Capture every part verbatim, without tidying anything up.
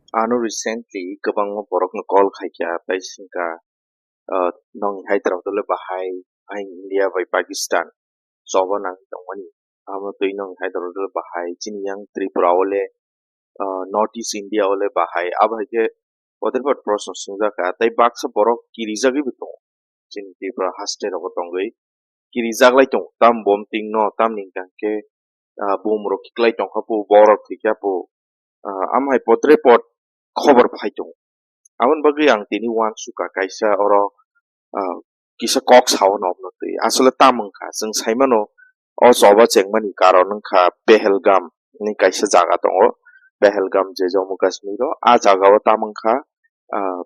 Ano recently kwbangma borokno call khaikha, tei swngkha, ah, "Nongni hai twrwng dole bahai, hai India bai Pakistan choba nangwi tongmani, amo twi nongni hai twrwng dole bahai, chini yang Tripura o le, ah, North East India o le bahai?" Abo hai khe poder pot proshno swngjak kha, tei baksa borok kirijagwi bo tongo. Chini Tripura haste rogo tongwi kirijaklai tongo, tam bom tingno, tamni hwnkhe, ah, bumrok khiklai tongkha po, borok thwikha po, ah, amhai potre pot khobor phai tongo. Aboni bagwi ang tini uansukha kaisa oro, ah, kisa kok sao nokno twi. Asole tam wngkha, chwng saimano o choba chengmani karon wngkha Pahalgam ni kaisa jaga tongo. Pahalgam je Jammu Kashmir o, a jagao tam wngkha, ah,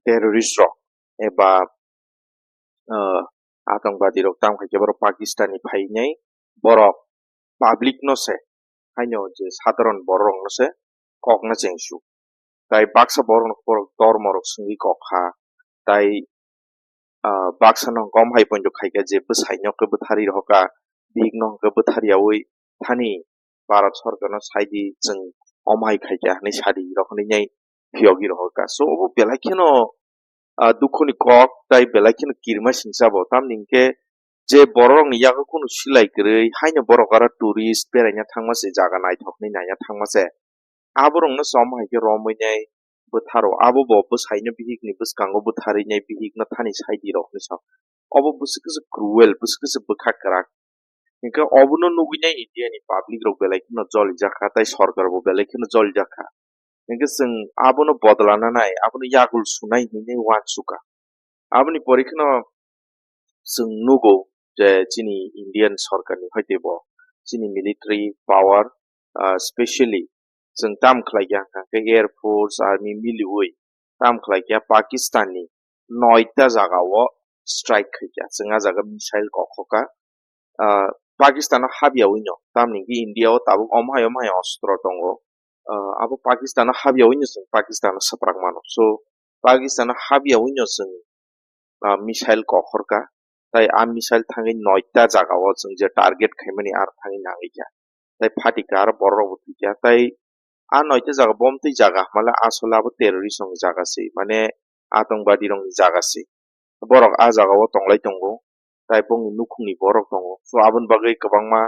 terrorist rok eba, ah, atongbadirok tamo hai khe borok Pakistan ni phainai borok public no se, haino je sadharon borok rok no se kok na chengsu. Tai baksa borok no borok dormo rok swngwi kok kha. Tai, ah, baksa no hwnkhe om hai poito khai kha je bwsai no khe bwtharwi rohor kha, bihik no hwnkhe bwtharyawi thani Bharat sorkar no sai di, chwng om hai khai kha hinwi sa di rok hinwi nai phiyogwi rohor kha. So obo belai kheno, ah, dukhuni kok tai belai kheno kirima singsa bo. Tamni hwnkhe je borok rokni yago kunu silai kwrwi haino borok aro tourist beraina thangma se, jaga naithokni naina thangma se. Aborokno chom hai khe romwi nai bwtharo. Abo bo bwsaino bihikni bwskango bwtharwi nai bihikno thani sai di rok hinwi sa. Obo bwswk khe se cruel, bwswk khe se bwkha kwrak. Hingkhe obono nugwi nai India ni public rok belai kheno jolijak kha, tai sorkar bo belai kheno jolijak kha. Hingkhe chwng abono bodolana nai, abono yagul sunai hinwi nai uansukha. Aboni pore kheno chwng nugo je chini Indian sorkar ni hoite bo chini military power, ah, specially chwng tam khlai kha hwnkha khe Air Force, Army miliwi tam khlai kha Pakistan ni noita jaga o strike khai kha. Chwng a jaga missile kok kha. Ah, Pakistan o habya wino, tamni hwnkhe India o tabuk om hai om hai ostro tongo. Ah, abo Pakistan o habya wino chwng Pakistan o swprak mano. So, Pakistan o habya wino chwng, ah, missile kokhor kha. Tai a missile thangwi noita jaga o chwng je target khaimani ar thangwi nangwi kha. Tai phatik kha, aro borok rok bo thwi kha. Tai a noita jaga bomtwi jaga hwnmale asole abo terrorist rokni jaga se, mane atongbadirokni jaga se. Borok a jagao tonglai tongo, tai bongni nukhungni borok tongo. So, aboni bagwi kwbangma,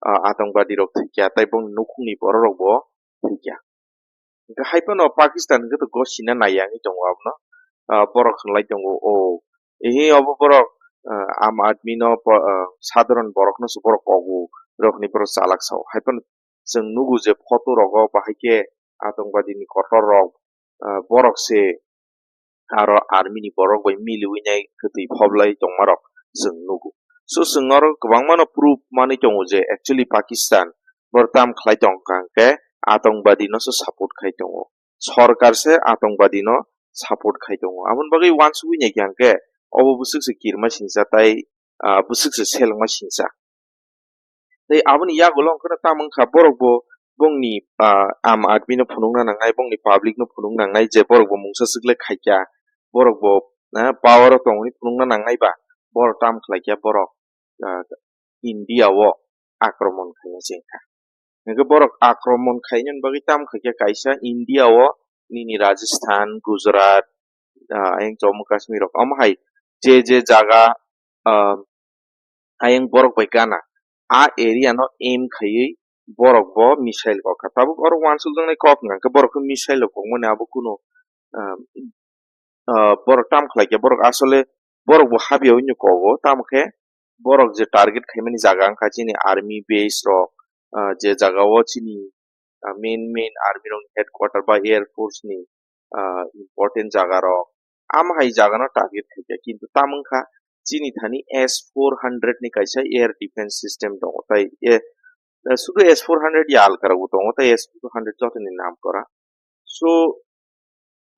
ah, atongbadirok thwikha, tai bongni nukhungni bororokbo thwikha. Hwnkhe hai phano Pakistan hwnkhe to gosina naiya wngwi tongo abono. Ah, borok hwnlai tongo, "O, ehe obo borok, ah, Aam Aadmi no po-, ah, sadharon borokno se borok kogo," rok hinwi borok chalak sao. Hai phano chwng nugo je photo rogo bahai khe atongbadirokni kotor rok, ah, borok se aro army ni borok bai miliwi nai kwtwi phoblai tongma rok chwng nugo. So chwng oro kwbangma no proof manwi tongo je actually Pakistan boro tam khlai tong kha hwnkhe atongbadirokno se support khai tongo, sorkar se atongbadirokno support khai tongo. Aboni bagwi uansugwi nai kha hwnkhe obo bwswk se kirima singsa tai, ah, bwswk se selengma singsa. Tei aboni yagulo wngkheno tamo wngkha borok bo bongni, ah, Aam Aadmi no phunukna nangnai, bongni public no phunukna nangnai je borok bo mungsa swk le khaikha, borok bo, ah, power o tongwi phunukna nangnai ba, borok tamo khlaikha, borok, ah, India o akromon khaina chengkha. Hingkhe borok akromon khainani bagwi tamo khaikha, kaisa India o nini Rajasthan, Gujarat, ah, ayang Jammu Kashmir rok omo hai je je jaga, ah, ayang borok bai gana. A area no aim khaiwi borok bo missile kok kha. Tabuk oro uansukjaknai kok wngkha khe borok khe missile rok kokmani abo kuno, ah, ah, borok tamo khlai khe borok asole borok bo habya wngya kogo. Tamo khe borok je target khaimani jaga wngkha chini army base rok, ah, je jaga o chini, ah, main main army rokni headquarter ba air force ni, ah, important jaga rok, amo hai jaga no target khaikha, kintu tamo wngkha chini thani S four hundred ni kaisa air defense system tongo, tai, eh, eh, sudu S four hundred ya alka rok bo tongo, tai S four hundred joto ni nam kora. So,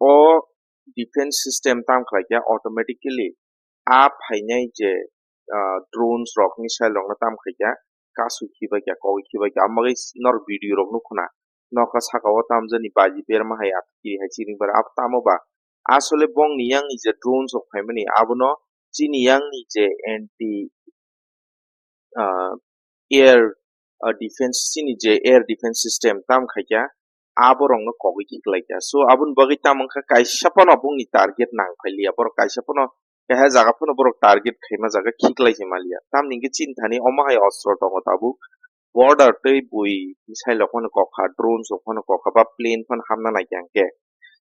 o defense system tamo khlaikha automatically a phainai je, ah, drones rok, missile rok no tamo khlaikha, kasu khibaikha, kogwi khibaikha, amo bagwi norok video rok nukhuna, nokha saka o tamjani baji berma hai athukiri hai chiring bar abo tamo ba asole bongni yang ni je drones rok phaimani abono chini yang ni je anti, ah, air, ah, defense, chini je air defense system tam khaikha, aborokno kogwi khiklaikha. So, aboni bagwi tamo wngkha kaisa phano bongni target nangphailiya, borok kaisa phano keha jaga phano borok target khaima jaga khiklai se maliya. Tamni hwnkhe chini thani omo hai ostro tongo tabuk, border tei bui missile rok phano kokha, drones rok phano kokha, ba plane phano hamna naikha hwnkhe.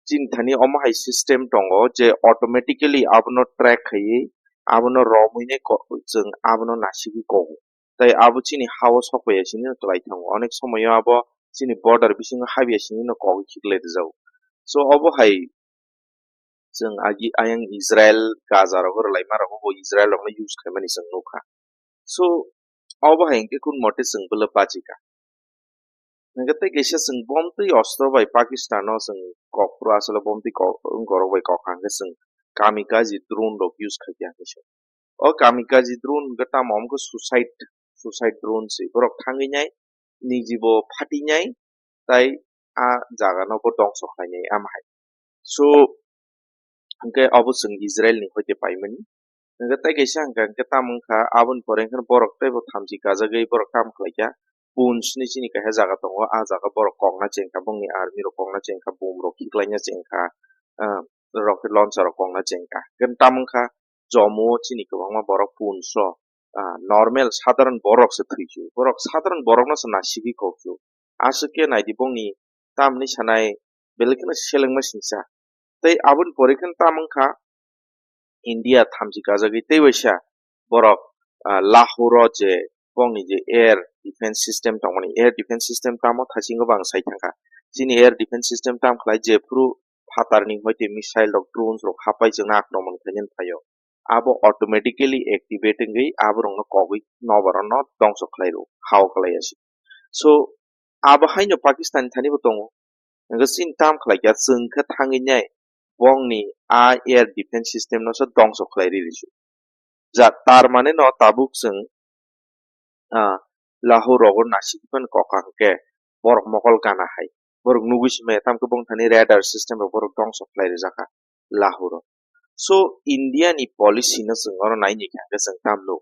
Chini thani omo hai system tongo je automatically abono track khaiwi, abono romwi nai ko-, chwng abono nasigwi kogo. Tai abo chini ha-o sokpaiya sini no kwlai thango. Onek somoyo abo chini border bisingo habya sini no kogwi khiklai rwjago. So obo hai chwng agi ayang Israel, Gaza rogo rwlaima rogo bo Israel rokno use khaimani chwng nukha. So obo hai hwnkhe kun mote chwng bwlw bachikha. Hwnkhe tei kaisa chwng bomtwi ostro bai Pakistan no chwng kok phuru aswk bomtwi kok, wngkorok bai kok hwnkhe chwng kamikaze drone rok use khaikha hwnkhe se. O kamikaze drone hwnkhe tamo wngkha suicide, suicide drone se. Borok thangwi nai, niji bo phatwi nai, tai a jaga no bo dongso khlainai ama hai. So, hwnkhe obo chwng Israel ni hoite paimani. Hwnkhe tai kaisa hwnkha hwnkhe tamo wngkha, aboni pore hwnkhe borok teibo thamchi kajagwi borok tamo khlaikha. Poonch ni chini kaisa jaga tongo, a jaga borok kokna chengkha, bongni army rok kokna chengkha, bom rok khiklaina chengkha, ah, rocket launcher rok kokna chengkha. Hwnkhe tamo wngkha, Jammu o chini kwbangma borok Poonch o, ah, normal sadharan borok se thwisu, borok sadharan borok no se nasigwi koksu. Aswk khe naidi bongni tamni sanai belai kheno selengma singsa. Tei aboni pore khe tamo wngkha India thamchi kajagwi tei waisa borok, ah, Lahore o je bongni je air defense system tongmani, air defense system tamo thasingo bo ang sai thangkha. Chini air defense system tam khlai jephuru phatarni hoite missile rok, drones rok hapai chwngno akromon khainani phaio. Abo automatically activate wngwi aborokno kogwi nobar no dongso khlai rwo, hao khlai ya se. So, abo haino Pakistan thani bo tongo. Hwnkhe chini tam khlai kha, chwng khe thangwi nai bongni a air defense system no se dongso khlai riri se. Ja, tar mane no tabuk chwng, ah, Lahore rogo nasik phano kokha hwnkhe borok mokol gana hai. Borok nugwi se maya, tamo khe bongni thani radar system rok borok dongso khlai rijak kha Lahore o. So, India ni policy no chwng oro nai ni kha hwnkhe chwng tam nuk.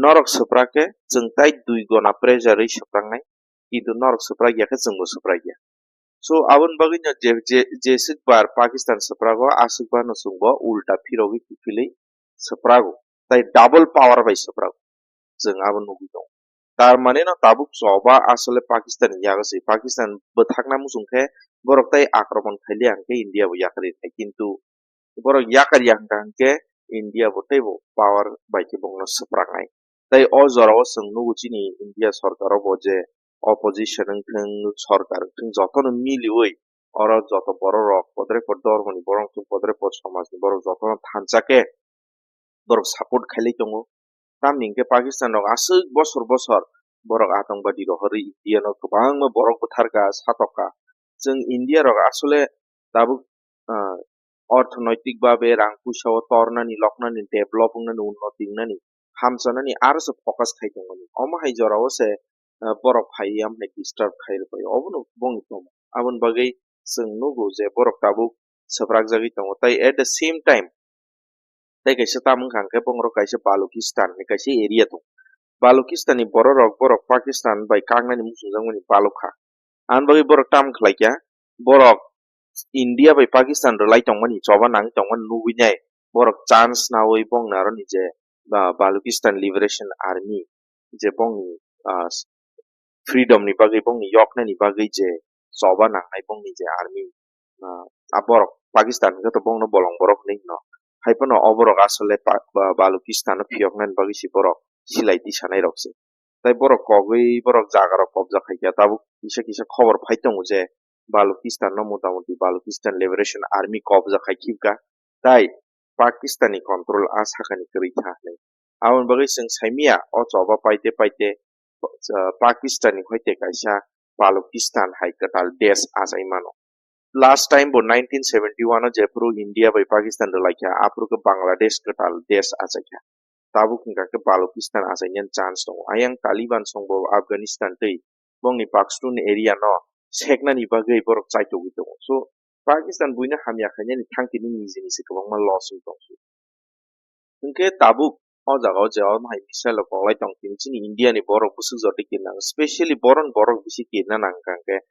Norok swprak khe chwng tai dui gona pressure rwi swpraknai, kintu norok swprak ya khe chwngbo swprak ya. So, aboni bagwi no je, je, jeswk bar Pakistan swprago, aswk bar no chwngbo ulta phirogwi kiphilwi swprago, tai double power bai swprago. Chwng abo nugwi tongo. Tar mane no tabuk choba asole Pakistan ni yago se. Pakistan bwthakna muchung khe borok tai akromon khailiya hwnkhe India bo yakarwi thai, kintu borok yakarya hwnkha hwnkhe India bo teibo power bai khe bongno swpraknai. Tai o jorao chwng nugo chini India sorkaro bo je opposition wngthwng, sorkar wngthwng, jotono miliwi oro joto borok rok, podre pod dormoni borok wngthwng, podre pod somajni borok jotono thansa khe borok support khailai tongo. Tamni hwnkhe Pakistan rok aswk bosor bosor borok atongwadi rohorwi India no kwbangma borok bwtharkha, satokha. Chwng India rok asole tabuk, ah, orthonoitik babe rang puisa o tornani, loknani, develop wngnani, unnoti wngnani, hamchanani aro se focus khai tongmani. Omo hai jorao se, ah, borok phaiwi amhai disturb khai rwbaio. Obono bongni tongmung. Aboni bagwi chwng nugo je borok tabuk swprakjagwi tongo. Tai at the same time, tei kaisa tamo wngkha hwnkhe, bongorok kaisa Balochistan ni kaisa area tongo. Balochistan ni borok rok, borok Pakistan bai kaknani muchungjakmani balokha. Ani bagwi borok tamo khlaikha, borok India bai Pakistan rwlai tongmani, choba nangwi tongmani nugwi nai, borok chance nawi bongni aroni je, ba, Balochistan Liberation Army je bongni, ah, freedom ni bagwi, bongni yoknani bagwi je choba nangnai bongni je army, ah, a borok Pakistan hwnkhe to bongno bolong borok hinwi hino. Hai phano o borok asole pa-, ba-, Balochistan o phiyoknani bagwi se borok silai tisanai rok se. Tai borok kogwi borok jaga rok kobja khaikha, tabuk kisa kisa khobor phai tongo je Balochistan no mota moti Balochistan Liberation Army kobja khai khibkha. Tai Pakistan ni control a sakani kwrwi tha hinwi. Aboni bagwi chwng saimanya o choba paite paite, ah, Pakistan ni hoite kaisa Balochistan hai kwtal desh achai mano. Last time bo nineteen seventy one o jephuru India bai Pakistan rwlaikha, aphuru khe Bangladesh kwtal desh achaikha. Tabuk hwnkha khe Balochistan achainani chance tongo. Ayang Taliban songbo Afghanistan tei bongni Pashtun area no seknani bagwi borok chaitogwi tongo. So, Pakistan buino hamya khainani thangtini niji niji kwbangma loss wng tong. Hwnkhe tabuk o jaga o je omo hai missile rok koklai tong tini chini India ni borok bwswk jotoi kirna, specially boron borok bisi kirna nang kha hwnkhe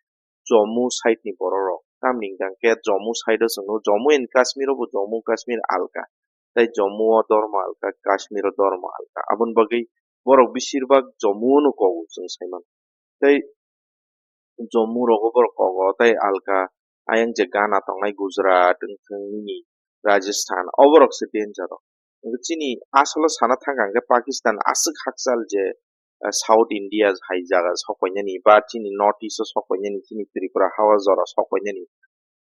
Jammu side ni borok rok. Tamni hwnkha khe Jammu side o chwng nugo, Jammu and Kashmir o bo Jammu Kashmir alka. Tai Jammu o dormo alka, Kashmir o dormo alka. Aboni bagwi borok bisirbak Jammu no kogo chwng sai mano. Tai Jammu rogo borok kogo, tai alka ayang je Ghana tongnai Gujarat wngthang nini Rajasthan, o borok se danger o. Hwnkhe chini asolo sana thangkha hwnkhe Pakistan aswk hakchal je, eh, South India hai jaga sokoinani ba chini North East o sokoinani chini Tripura ha o jora sokoinani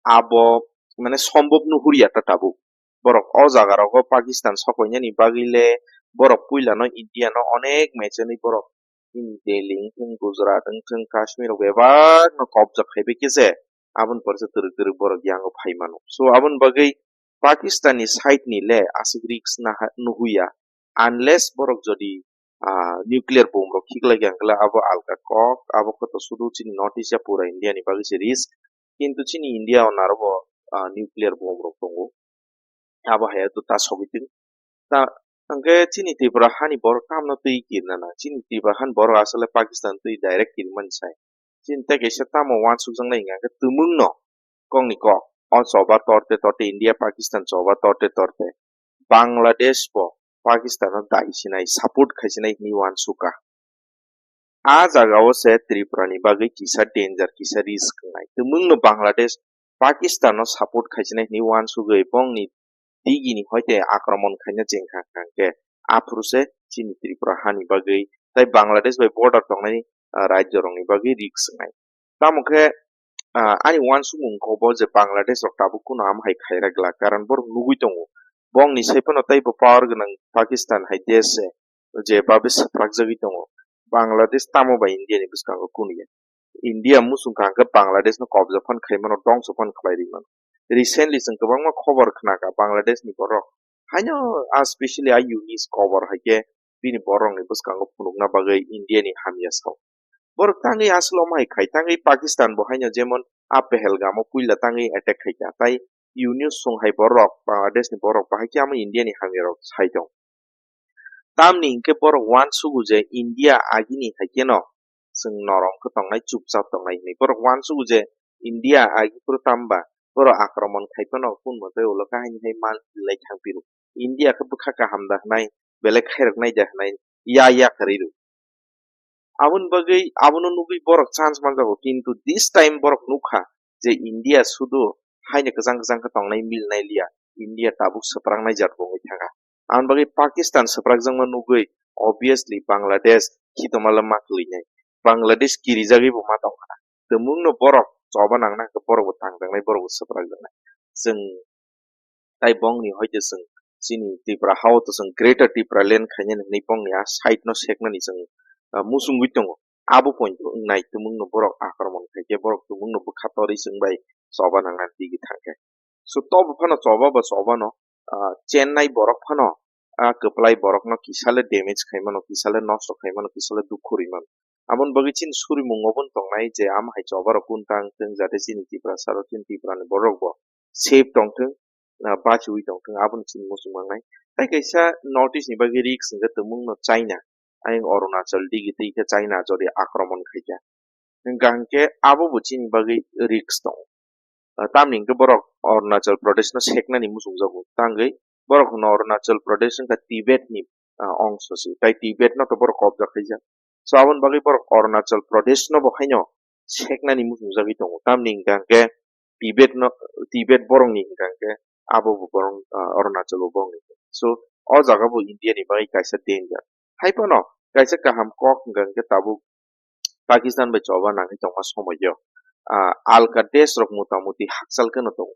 abo mane sombhob nuhurya ta tabuk. Borok o jaga rogo Pakistan sokoinani bagwi le borok puila no India no onek mechani borok chini Delhi wngthang, Gujarat wngthang, Kashmir rok bebak no kobja phaibai khe se aboni pore se twrwk twrwk borok yango phai mano. So aboni bagwi Pakistan ni side ni le aswk risk naha-, nuhuya, unless borok jodi, ah, nuclear bomb rok khiklai kha hwnkhe abo alka kok, abo khe to sudu chini North East ya pura India ni bagwi se risk, kintu chini India o naro bo, ah, nuclear bomb rok tongo. Abo hai to ta sogwi tong. Ta hwnkhe chini Tripura hani borok tamno twi kirna nang. Chini Tripura hani borok asole Pakistan twi direct kirmani sai. Chini tei kaisa tamo uansukjaknai hwnkha khe twmwngno kokni kok. O choba torte torte India Pakistan choba torte torte Bangladesh bo Pakistan no dai sinai, support khaisinai hinwi uansukha. A jaga o se Tripura ni bagwi kisa danger, kisa risk wngnai. Twmwngno Bangladesh Pakistan no support khaisinai hinwi uansugwi bongni digini hoite akromon khaina chengkha hwnkha khe aphuru se chini Tripura hani bagwi tai Bangladesh bai border tongnai, ah, rajyo rokni bagwi risk wngnai. Tamo khe, ah, ani uansukmung kok bo je Bangladesh rok tabuk kuno amo hai khaira glak, karon borok nugwi tongo. Bongni sai phano teibo power gwnang Pakistan hai desh se je babe swprakjagwi tongo. Bangladesh tamo bai India ni bwskango kuno ya. India muchung kha hwnkhe Bangladesh no kobja phan khai mano, dongso phan khlai ri mano. Recently chwng kwbangma khobor khna kha Bangladesh ni borok haino a specially a Yunus kobor hai khe bini borok ni bwskango phunukna bagwi India ni hamya sao. Borok tangwi aswk omo hai khai, tangwi Pakistan bo haino jemon a Pahalgam o puila tangwi attack khai kha, tai Yunus song hai borok Bangladesh ni borok bahai khe amo India ni hamya rok sai tong. Tamni hwnkhe borok uansugo je India agini hai kheno chwng norom khe tongnai, chupchap tongnai hinwi. Borok uansugo je India agi phuru tamba borok akromon khai phano kun mote ulo khe haini hai mal lai thang phiro. India khe bwkha kaham da hwnai, belai khairoknai da hwnai, ya ya kwrwi rw. Aboni bagwi, abono nugwi borok chance manjago, kintu this time borok nukha je India sudu haino kwchang kwchang khe tongnai milnai liya, India tabuk swprangnai jat bo wngwi thangkha. Aboni bagwi Pakistan swprakjakma nugwi obviously Bangladesh khitomala ma kwlwinai, Bangladesh kirijagwi bo ma tongkha. Twmwngno borok choba nangna hwnkhe borok bo tangjaknai, borok bo swprakjaknai. Chwng Tai bongni hoite chwng chini Tripura hao to chwng Greater Tripura land khainani hinwi bongni a side no seknani chwng, ah, muchungwi tongo. Abo point bo wngnai twmwngno borok akromon khaikhe borok twmwngno bwkha torwi chwng bai choba nangna digi thangkhe. So tobo phano choba ba choba no, ah, chennai borok phano a kwplai borokno kisa le damage khai mano, kisa le nosto khai mano, kisa le dukhu rwi mano. Aboni bagwi chini surimung obo wng tongnai je amo hai choba rok kun tang thung, jate chini Tiprasa rok, chini Tripura ni borok bo safe tong thung, ah, bachiwi tong thung, aboni chini muchung mangnai. Tai kaisa North East ni bagwi risk hwnkhe twmwng no China, ayang Arunachal digi twi khe China jodi akromon khaikha. Hwnkha hwnkhe abo bo chini bagwi risk tongo. Ah, tamni hwnkhe borok Arunachal Pradesh no seknani muchungjago. Tangwi borok hwno Arunachal Pradesh wngkha Tibet ni, ah, ongso se. Tai Tibet no to borok kobja khaijak. So aboni bagwi borok Arunachal Pradesh no bo haino seknani muchungjagwi tongo. Tamni hwnkha hwnkhe Tibet no, Tibet borokni hwnkha hwnkhe abo bo borok, ah, Arunachal bo borokni. So o jaga bo India ni bagwi kaisa danger. Hai phano kaisa kaham kok hwnkha hwnkhe tabuk Pakistan bai choba nangwi tongma somoio, ah, alka desh rok motamuti hakchal kheno tongo.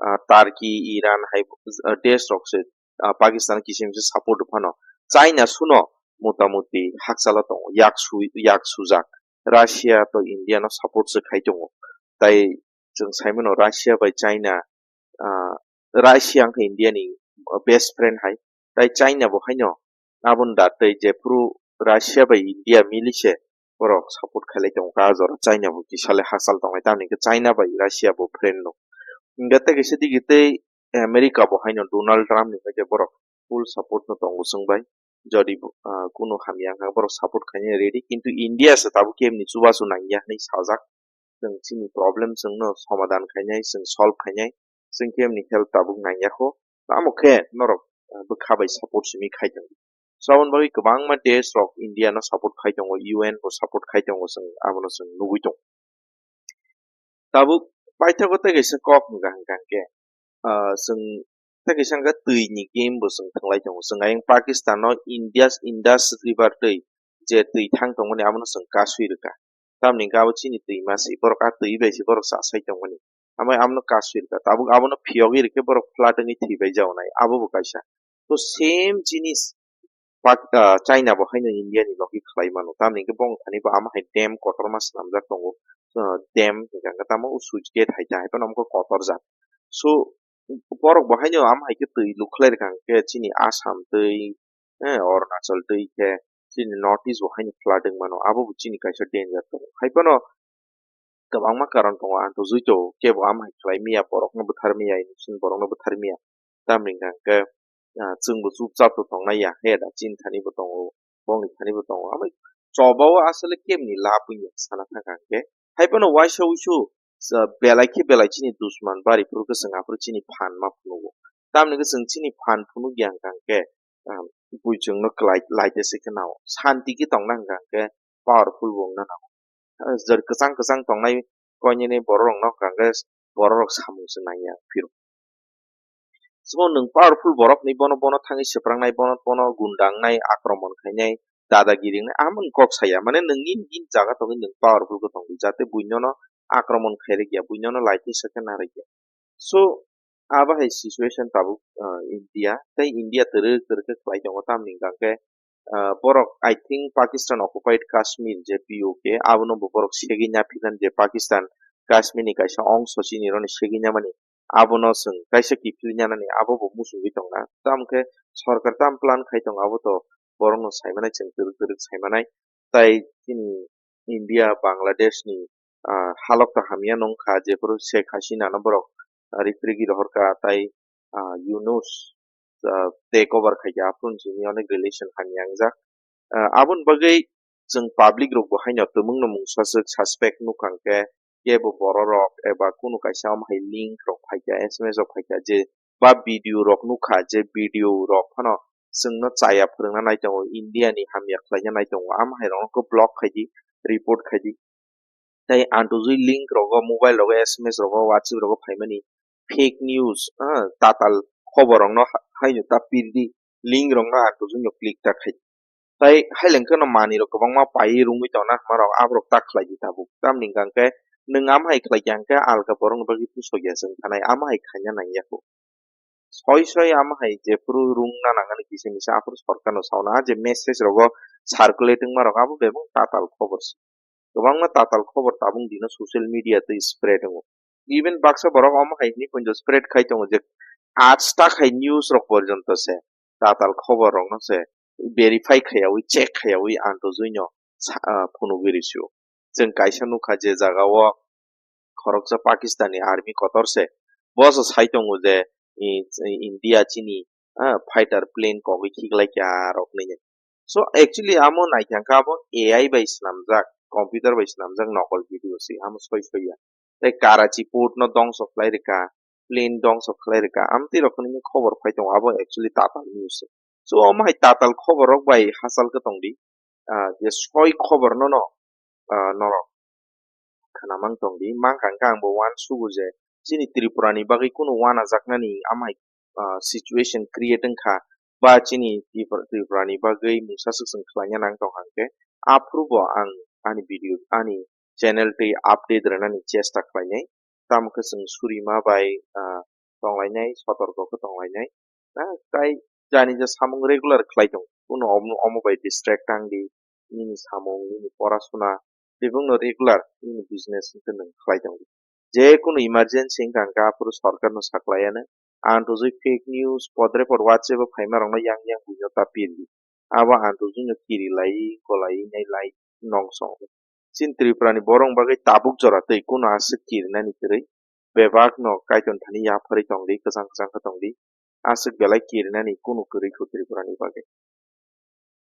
Ah, Turkey, Iran hai, ah, desh rok se, ah, Pakistan kisim se support phano. China suno motamuti hakchalo tongo, yak su-, yak sujak. Russia to India no support se khai tongo. Tai chwng sai mano Russia bai China, ah, Russia wngkha India ni best friend hai. Tai China bo haino aboni da tei jephuru Russia bai India mili se borok support khailai tongo, ka jora China bo kisa le hachal tongnai, tamni hwnkhe China bai Russia bo friend no. Hwnkhe tei kaisa digi tei America bo haino Donald Trump ni hwnkhe borok full support no tongo chwng bai. Jodi bo, ah, kunu hamya wngkha borok support khaina ready, kintu India se tabuk khe emni chubachu nangya hinwi sajak. chwng chini problem chwngno somadan khainai, chwng solve khainai, chwng khe bini help tabuk nangya kho. Tamo khe norok, ah, bwkha bai support simi khai tongo. So, aboni bagwi kwbangma desh rok India no support khai tongo, U N bo support khai tongo, chwng abono chwng nugwi tongo. Tabuk paithago tei kaisa kok hwnka hwnka hwnkhe, ah, chwng tei kaisa hwnkhe twi ni game bo chwng thwnglai tongo. Chwng ayang Pakistan no India's Indus River twi je twi thang tongmani abono chwng kasui rwkha. Tamni hwnkhe abo chini twima se, borok a twi bai se borok chasai tongmani. Amai abono kasui rwkha. Tabuk abono phiyogwi rwkhe borok flood wngwi thwi bai jagonai. Abo bo kaisa. To same jinis Pak-, ah, China bo haino India ni logi khlai mano. Tamni hwnkhe bong thani bo amo hai dam kotorma swnamjak tongo. Ah, dam hwnkha hwnkhe tamo switch gate hai ta hai phano amkhe kotorjak. So, borok bo haino amo hai khe twi lukhlai rwkha hwnkhe chini Assam twi, eh, Arunachal twi khe chini North East bo haino flooding mano. Abo bo chini kaisa danger tongo. Hai phano kwbangma karon tongo, ang to jui to kebo amo hai khlai miya, borokno bwthar miya, ini chwng borokno bwthar miya. Tamni hwnkha hwnkhe, ah, chwngbo chupchap to tongnai ya, he da chini thani bo tongo, bongni thani bo tongo. Amai choba o asole kebni lab wngya sana thangkha hwnkhe. Hai phano waisa wuisu, ah, belai khe belai chini dusman bari phuru khe chwng aphuru chini phan ma phunugo. Tamni hwnkhe chwng chini phan phunukya hwnkha hwnkhe, ah, bui chwngno klai, laite se khe nao. Santi khe tongna hwnkha hwnkhe powerful bo wngna nango. Ah, jar kwchang kwchang tongnai koinene borok rokno hwnkha hwnkhe borok rok samung se nangya phiro. So nwng powerful borok ni bono, bono thangwi swprangnai, bono, bono gunda wngnai, akromon khainai, dadagiri wngnai, amo nwng kok saya. Mane nwng nini, nini jaga tongwi nwng powerful khe tongdi, jate buinono akromon khairikya, buinono laitisa khe narikya. So, abo hai situation tabuk, ah, India, tei India twrwk twrwk khe khlai tongo, tamni hwnkha khe, ah, borok, I think, Pakistan occupied Kashmir je P O K, abono bo borok segwi naphinan je Pakistan Kashmir ni kaisa ongso chini roni segwi namani, abono chwng kaisa kiphilwi nanani, abo bo muchungwi tongna. Tamo khe sorkar tam plan khai tongo, abo to borokno saimanai, chwng twrwk twrwk saimanai. Tai chini India, Bangladesh ni, ah, halok to hamya nung kha, jephuru Sheikh Hasina no borok, ah, rifrigwi rohor kha, tai, ah, Yunus, ah, take over khai kha, aphuru simi onek relation hamya wngjak. Ah, aboni bagwi chwng public rok bo haino twmwng no mungsa swk suspect nukha hwnkhe kebo borok rok eba kunu kaisa omo hai link rok phai kha, S M S rok phai kha, je ba video rok nukha, je video rok phano chwngno chaya phwrwngna nai tongo, India ni hamya khlaina nai tongo, amo hai rokno khe block khai di, report khai di. Tei andujui link rogo, mobile rogo, S M S rogo, WhatsApp rogo phaimani fake news, ah, tatal khobor rokno ha-, haino ta pirdi, link rokno andujui no click ta khai. Tai haileng kheno manwi rok kwbangma paiwi rwngwi tongna hwnma rok aborok ta khlai di tabuk. Tamni hwnkha hwnkhe nwng amo hai khlai kha hwnkhe alka borokni bagwi pusok ya chwng thanai, amo hai khaina nangya kho. Soi soi amo hai jephuru rwngna nangani kisa misa aphuru sorkarno sauna, ah, je message rogo circulate wngma rok abo bebak tatal khobor se. Kwbangma tatal khobor tabuk dino social media tei spread wngo. Even baksa borok omo hai hwnwi poito spread khai tongo je aaj tak hai news rok porjonto se tatal khobor rokno se verify khaiyaui, check khaiyaui andujui no sa-, ah, phunugwi rw sio. Chwng kaisa nukha je jaga o khoroksa Pakistan ni army kotor se, bo se sai tongo je i-, i-, India chini, ah, fighter plane kogwi khiklai kha rok nini. So actually amo naikha khe abo A I bai swnamjak, computer bai swnamjak nokol video se, amo soi soi ya. Tei Karachi port no dongso khlai rwkha, plane dongso khlai rwkha, amtwi rok nini khobor phai tongo, abo actually tatal news se. So omo hai tatal khobor rok bai hachal khe tongdi, ah, je soi khobor no no, ah, norok khwnamang tongdi. Mankha hwnkhe ang bo uansugo je chini Tripura ni bagwi kunu uanajaknani amhai, ah, situation create wngkha ba chini Tripura, Tripura ni bagwi mungsa swk chwng khlaina nang tongkha hwnkhe aphuru bo ang ani video, ani channel tei update rwnani chesta khlainai. Tamo khe chwng surima bai, ah, tonglainai, sotorko khe tonglainai. Ah, tai jani je samung regular khlai tongo, kuno omo, omo bai distract tang di, nini samung, nini porasuna, tei bwngno regular nini business hwnkhe nwng khlai tongo. Je kunu emergency wngkha hwnkhe aphuru sorkarno saklaiya nw. Ang tujui fake news, podre pod WhatsApp o phaima rokno yang yang buino ta pirdi. Abo ang tujui no kiri lai, golai, nai lai, nong song. Chini Tripura ni borok bagwi tabuk jora tei kunu aswk kirinani kwrwi. Bebak no Kaitor thani yapharwi tongdi, kwchang kwchang khe tongdi. Aswk belai kirinani kunu kwrwi kho Tripura ni bagwi.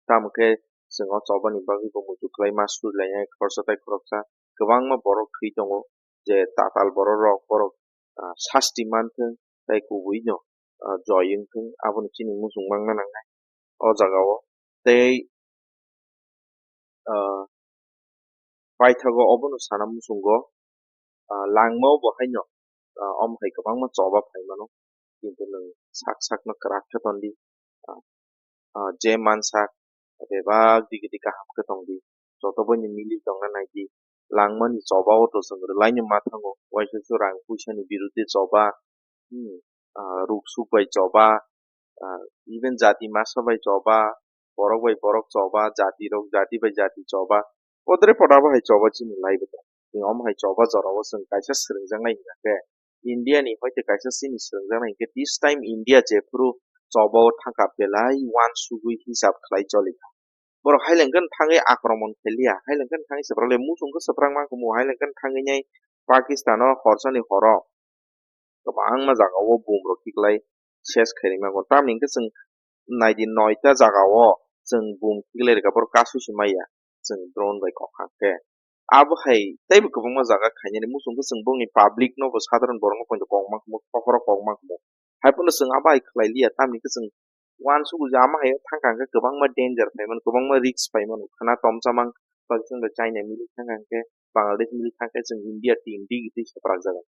Tamo khe chwng o chobani bagwi bo muitu kwlai ma surilainai khoroksa tei khoroksa kwbangma borok thwi tongo, je tatal borok rok borok, ah, sasti manthwng tei kubui no, ah, joi wngthwng, aboni chini muchung mangna nangnai o jagao. Tei, ah, paithago obono sana muchungo, ah, langmao bo haino, ah, omo hai kwbangma choba phaimano, kintu nwng sak sakno kwrak khe tondi, ah, ah, je mansak bebak digi di kaham khe tongdi, joto boino mili tongna naidi. Langmani choba o to chwng rwlaino ma thango, uaisa su rang puisani birudde choba, hmm, ah, ruksuk bai choba, ah, even jati masa bai choba, borok bai borok choba, jati rok jati bai jati choba, podre poda bo hai choba chini lai bo tong. Chini omo hai choba jora o chwng kaisa swrwngjaknai hingkha khe, India ni hoite kaisa chini swrwngjaknai hingkhe this time India jephuru choba o thangkha belai uansugwi hisab khlai choli kha. Borok hailengkhe thangwi akromon khailiya, hailengkhe thangwi swprak le muchung khe swprak ma kumu, hailengkhe thangwi nai Pakistan o horsani horo kwbangma jaga o bum rok khiklai ses khairima go. Tamni hwnkhe chwng naidi noita jaga o chwng bum khiklai rwkha, borok kasu se maya chwng drone bai kok kha khe. Abo hai teibo kwbangma jaga khainani muchung khe chwng bongni public no bo sadharon borok no poito kok ma kumu, kokoro kok ma kumu. Hai phano chwng abo hai khlai liya, tamni hwnkhe chwng uansukgo je ama hai thangkha hwnkhe kwbangma danger phaimano, kwbangma risk phaimano. Khwna tomsa mang Pakistan bai China mili thangkha hwnkhe, Bangladesh mili thangkhe chwng India team digi twi swprak jago.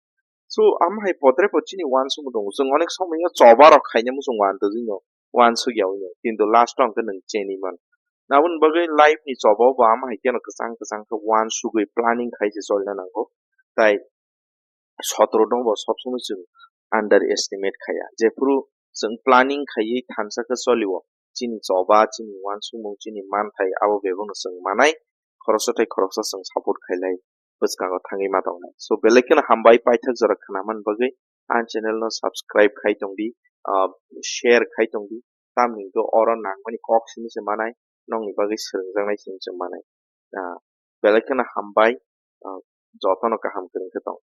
So, ama hai podre pod chini uansukma tongo. Chwng onek somoi o choba rok khaina muchung uan twijino, uansuk ya wino. Kintu last o hwnkhe nwng cheni man. Aboni bagwi life ni choba o bo ama hai kheno kwchang kwchang khe uansugwi planning khai se cholna nango. Tai sotro no bo sob somoi chwng underestimate khaiya. Jephuru chwng planning khaiwi thansa khe cholio, chini choba, chini uansukmung, chini manthai abo bebakno chwng manai, khoroksa tei khoroksa chwng support khailai bwskango thangwi ma tongnai. So, belai kheno hambai paithak jora khwnaman bagwi ani channel no subscribe khai tongdi, ah, share khai tongdi, tamni hwnkhe oro nangmani kok simi se manai, nokni bagwi swrwngjaknai simi se manai. Ah, belai kheno hambai, ah, jotono kaham kwrwng khe tong.